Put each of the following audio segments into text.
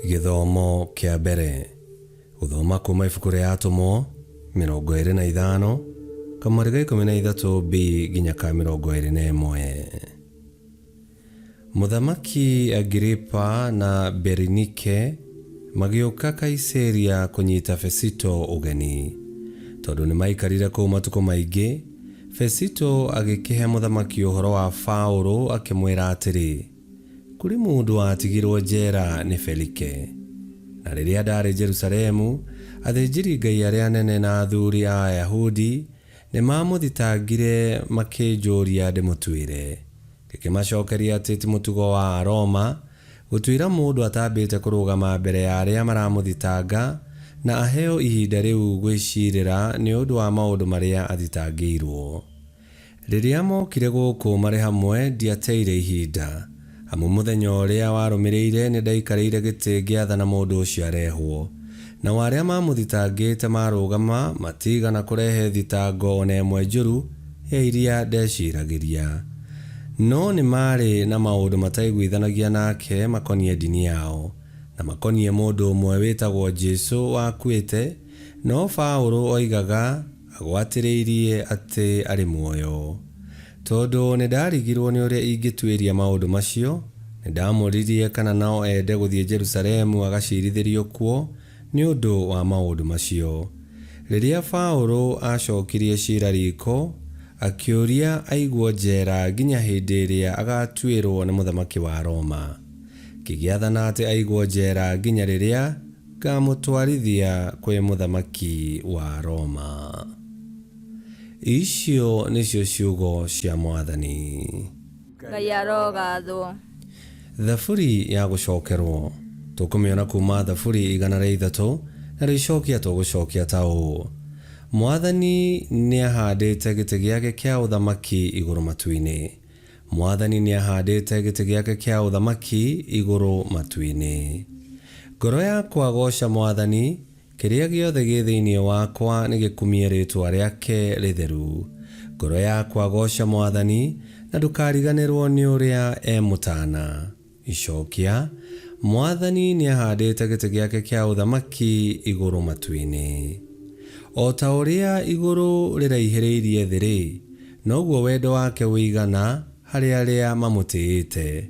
Gĩthomo kĩa mbere. Gũthoma kuma ibuku rĩa Atũmwo 25, kamũhari ga 13 B nginya ka 21. Mũthamaki Agiripa na Berinike magĩũka Kaiseria kũnyita Fesito ũgeni. Tondũ nĩmaikarire kũu matukũ maingĩ, Fesito agĩkĩhe mũthamaki ũhoro wa Paũlũ akĩmwĩra atĩrĩ, Kũrĩ mũndũ watigirwo njeera nĩ Felike. Na rĩrĩa ndaarĩ Jerusalemu, athĩnjĩri-Ngai arĩa anene na athuuri a Ayahudi nĩmamũthitangire makĩnjũũria ndĩmũtuĩre. Ngĩkĩmacookeria atĩ ti mũtugo wa Aroma gũtuĩra mũndũ atambĩte kũrũgama mbere ya arĩa maramũthitanga na aheo ihinda rĩu gwĩciirĩra nĩ ũndũ wa maũndũ marĩa athitangĩirwo. Rĩrĩa mookire gũkũ marĩ hamwe, ndiateire ihinda, amu mũthenya ũrĩa warũmĩrĩire nĩndaikarĩire gĩtĩ ngĩathana mũndũ ũcio arehwo. Nao arĩa maamũthitangĩte maarũgama, matiigana kũrehe thitango o na ĩmwe njũru ya iria ndeciiragĩria. No nĩmaarĩ na maũndũ mataiguithanagia nake makoniĩ ndini yao, na makoniĩ mũndũ ũmwe wĩtagwo Jesũ wakuĩte, no Paũlũ oigaga Agwatĩrĩirie atĩ arĩ muoyo. Tondũ nĩndarigirwo nĩ ũrĩa ingĩtuĩria maũndũ macio, nĩndamũririe kana no ende gũthiĩ Jerusalemu agaciirithĩrio kuo nĩ ũndũ wa maũndũ macio. Rĩrĩa Paũlũ aacookirie ciira riiko, akĩũria aigwo njeera nginya hĩndĩ ĩrĩa agaatuĩrwo nĩ mũthamaki wa Roma. Ngĩgĩathana atĩ aigwo njeera nginya rĩrĩa Ngamũtwarithia kwĩ mũthamaki wa Roma. Icio nĩcio ciugo cia Mwathani. Ngai arogathwo. Thaburi ya gũcokerwo. Tũkũmĩona kuma Thaburi 103, narĩo icokia tũgũcokia ta ũũ, Mwathani nĩahandĩte gĩtĩ gĩake kĩa ũthamaki igũrũ matu-inĩ. Mwathani nĩahandĩte gĩtĩ gĩake kĩa ũthamaki igũrũ matu-inĩ. Ngoro yakwa gooca Mwathani, kĩrĩa gĩothe gĩ thĩinĩ wakwa nĩgĩkumie rĩĩtwa rĩake rĩtheru. Ngoro yakwa gooca Mwathani, na ndũkariganĩrwo nĩ ũrĩa e mũtaana. Icokia, Mwathani nĩahandĩte gĩtĩ gĩake kĩa ũthamaki igũrũ matu-inĩ. O ta ũrĩa igũrũ rĩraihĩrĩirie thĩ-rĩ, noguo wendo wake ũigana harĩ arĩa mamũtĩĩte.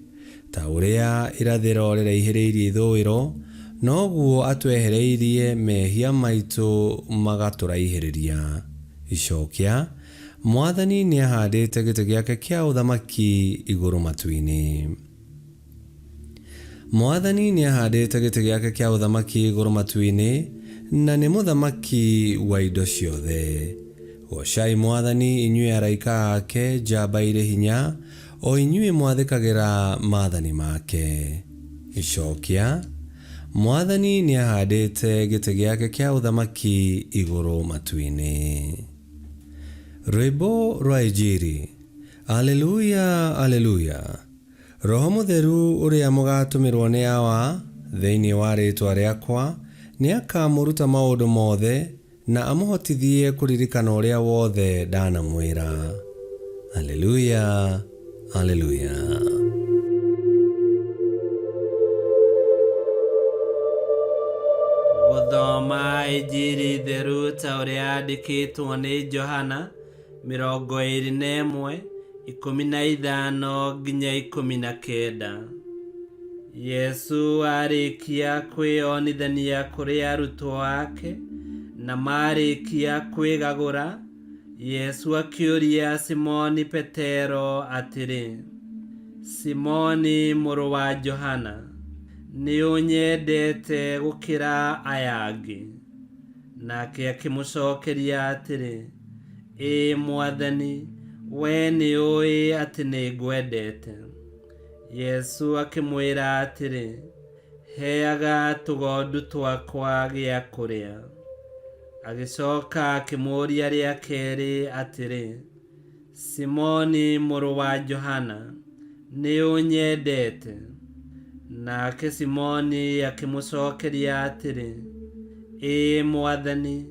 Ta ũrĩa irathĩro rĩraihĩrĩirie ithũĩro, noguo atwehereirie mehia maitũ magatũraihĩrĩria. Icokia, Mwathani nĩahandĩte gĩtĩ gĩake kĩa ũthamaki igũrũ matu-inĩ. Mwathani nĩahandĩte gĩtĩ gĩake kĩa ũthamaki igũrũ matu-inĩ, na nĩ mũthamaki wa indo ciothe. Goocai Mwathani, inyuĩ araika ake njamba irĩ hinya, o inyuĩ mwathĩkagĩra maathani make. Icokia, Mwathani nĩahandĩte gĩtĩ gĩake kĩa ũthamaki igũrũ matu-inĩ. Rwĩmbo rwa Injiri. Aleluya, Aleluya! Roho Mũtheru ũrĩa mũgaatũmĩrwo nĩ Awa thĩinĩ wa rĩĩtwa rĩakwa, nĩakamũruta maũndũ mothe na amũhotithie kũririkana ũrĩa wothe ndanamwĩra. Aleluya, Aleluya! Gũthoma Injiri theru ta ũrĩa yandĩkĩtwo nĩ Johana 21, 15 nginya 19. Yesu arĩkia kwĩyonithania kũrĩ arutwo ake na marĩkia kwĩgagũra, Yesu akĩũria Simoni Petero atĩrĩ, Simoni mũrũ wa Johana, nĩũnyendete gũkĩra aya angĩ? Nake akĩmũcokeria atĩrĩ, Ĩĩ Mwathani, wee nĩũĩ atĩ nĩngwendete. Yesu akĩmwĩra atĩrĩ, Heaga tũgondu twakwa gĩa kũrĩa. Agĩcoka akĩmũũria rĩa kerĩ atĩrĩ, Simoni mũrũ wa Johana, nĩũnyendete? Nake Simoni akĩmũcokeria atĩrĩ, Ĩĩ Mwathani,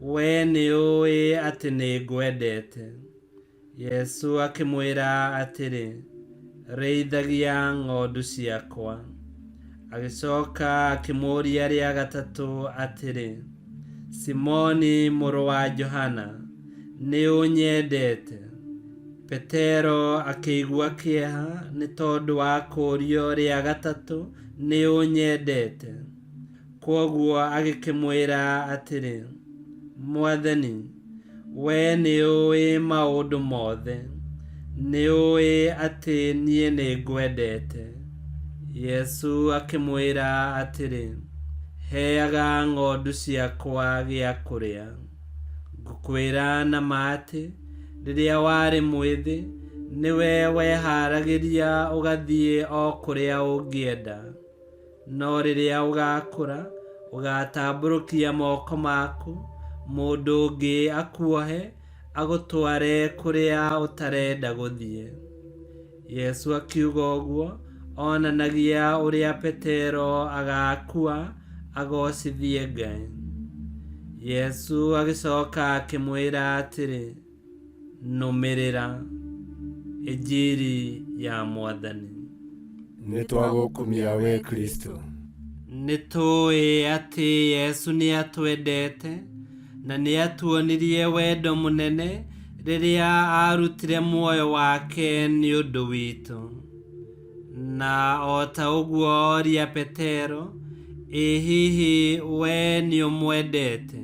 wee nĩũĩ atĩ nĩngwendete. Yesu akĩmwĩra atĩrĩ, Rĩithagia ng'ondu ciakwa. Agĩcoka akĩmũũria rĩa gatatũ atĩrĩ, Simoni mũrũ wa Johana, nĩ ũnyendete? Petero akĩigua kĩeha nĩ tondũ wa kũũrio rĩa gatatũ, nĩ ũnyendete? Kwoguo agĩkĩmwĩra atĩrĩ, Mwathani, wee nĩũĩ maũndũ mothe, nĩũĩ atĩ niĩ nĩngwendete. Yesu akĩmwĩra atĩrĩ, Heaga ng'ondu ciakwa gĩa kũrĩa. Ngũkwĩra na ma atĩ, rĩrĩa warĩ mwĩthĩ, nĩwe weharagĩria ũgathiĩ o kũrĩa ũngĩenda. No rĩrĩa ũgaakũra, ũgaatambũrũkia moko maku, mũndũ ũngĩ akuohe, agũtware kũrĩa ũtarenda gũthiĩ. Yesu akiuga ũguo, onanagia ũrĩa Petero agaakua agocithie Ngai. Yesu agĩcoka akĩmwĩra atĩrĩ, Nũmĩrĩra. Injiri ya Mwathani. Nĩ twagũkumia we Kristo. Nĩ tũĩ atĩ Yesu nĩ atwendete na nĩ atuonirie wendo mũnene rĩrĩa aarutire muoyo wake nĩ ũndũ witũ. Na o ta ũguo oria Petero, ĩ hihi we nĩ ũmwendete?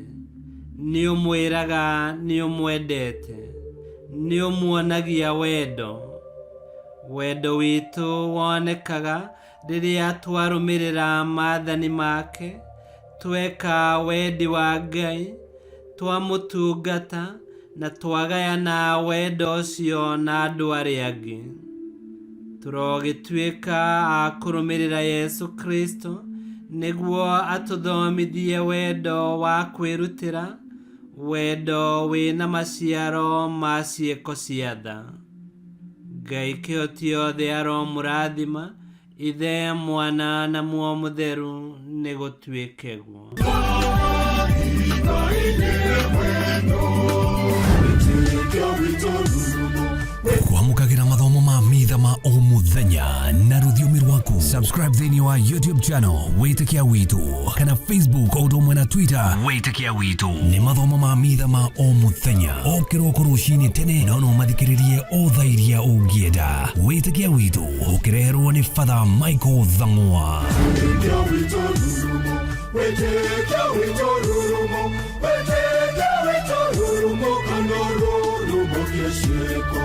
Nĩ ũmwĩraga nĩ ũmwendete? Nĩ ũmuonagia wendo? Wendo witũ wonekaga rĩrĩa twarũmĩrĩra maathani make, tweka wendi wa Ngai, twamũtungata na twagayana wendo ũcio na andũ arĩa angĩ. Tũrogĩtuĩka a kũrũmĩrĩra Yesu Kristo nĩguo atũthomithie wendo wa kwĩrutĩra, wendo wĩna maciaro ma ciĩko cia tha. Ngai kĩhoti othe aromũrathima, Ithe, Mwana na Muoyo Mũtheru, nĩ gũtuĩke guo. Kwamũkagĩra mathomo ma mitha ma o mũthenya na rũthiomi rwaku. Subscribe thĩinĩ wa YouTube channel Wĩtĩkia Witũ kana Facebook o ũndũ ũmwe na Twitter Wĩtĩkia Witũ. Nĩ mathomo ma mitha ma o mũthenya o kĩroko rũcinĩ tene, no no mathikĩrĩrie o thaa iria ũngĩenda. Wĩtĩkia Witũ ũkĩreherwo nĩ Father Michael Thang'wa. Wĩtĩkia witũ rurumo, wĩtĩkia witũ rurumo, wĩtĩkia witũ rurumo, kana rurumo kĩciĩko.